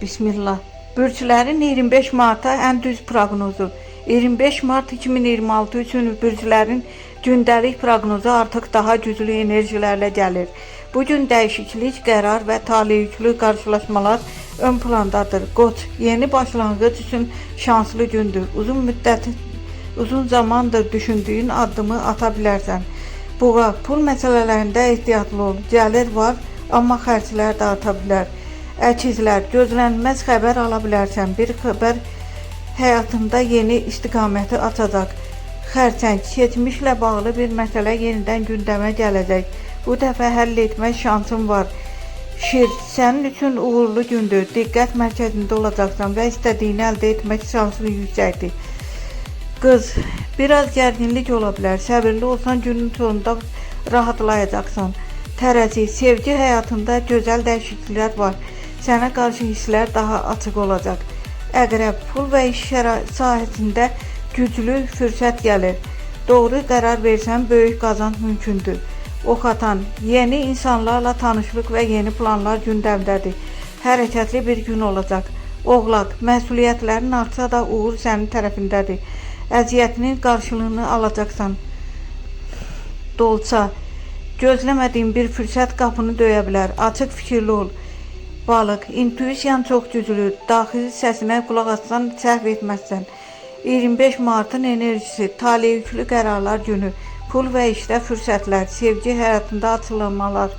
Bismillah. Bürclərin 25 Marta ən düz proqnozu. 25 Mart 2026 üçün bürclərin gündəlik proqnozu artıq daha güclü enerjilərlə gəlir. Bu gün dəyişiklik, qərar və taleyüklü qarşılaşmalar ön plandadır. Qoç, yeni başlanğıc üçün şanslı gündür. Uzun zamandır düşündüyün addımı ata bilərsən. Buğa, pul məsələlərində ehtiyatlı ol. Gəlir var, amma xərclər də arta bilər. Əkizlər, gözlənilməz xəbər ala bilərsən. Bir xəbər həyatında yeni istiqaməti açacaq. Xərçəng, keçmişlə bağlı bir məsələ yenidən gündəmə gələcək. Bu dəfə həll etmək şansın var. Şir, sənin üçün uğurlu gündür. Diqqət mərkəzində olacaqsan və istədiyini əldə etmək şansın yüksəkdir. Qız, biraz gərginlik ola bilər. Səbirli olsan günün sonunda rahatlayacaqsan. Tərəzi, sevgi həyatında gözəl dəyişikliklər var. Sənə qarşı hisslər daha açıq olacaq. Əqrəb, pul və iş sahəsində güclü fürsət gəlir. Doğru qərar versən böyük qazanc mümkündür. Oxatan, yeni insanlarla tanışlıq və yeni planlar gündəmdədir. Hərəkətli bir gün olacaq. Oğlaq, məsuliyyətlərin artsa da uğur sənin tərəfindədir. Əziyyətinin qarşılığını alacaqsan. Dolça, gözləmədiyin bir fürsət qapını döyə bilər. Açıq fikirli ol. Balıq, intuisiyan çox güclü. Daxili səsinə qulaq assan səhv etməzsən. 25 Martın enerjisi, taleyüklü qərarlar günü, pul və işdə fürsətlər, sevgi həyatında açılmalar.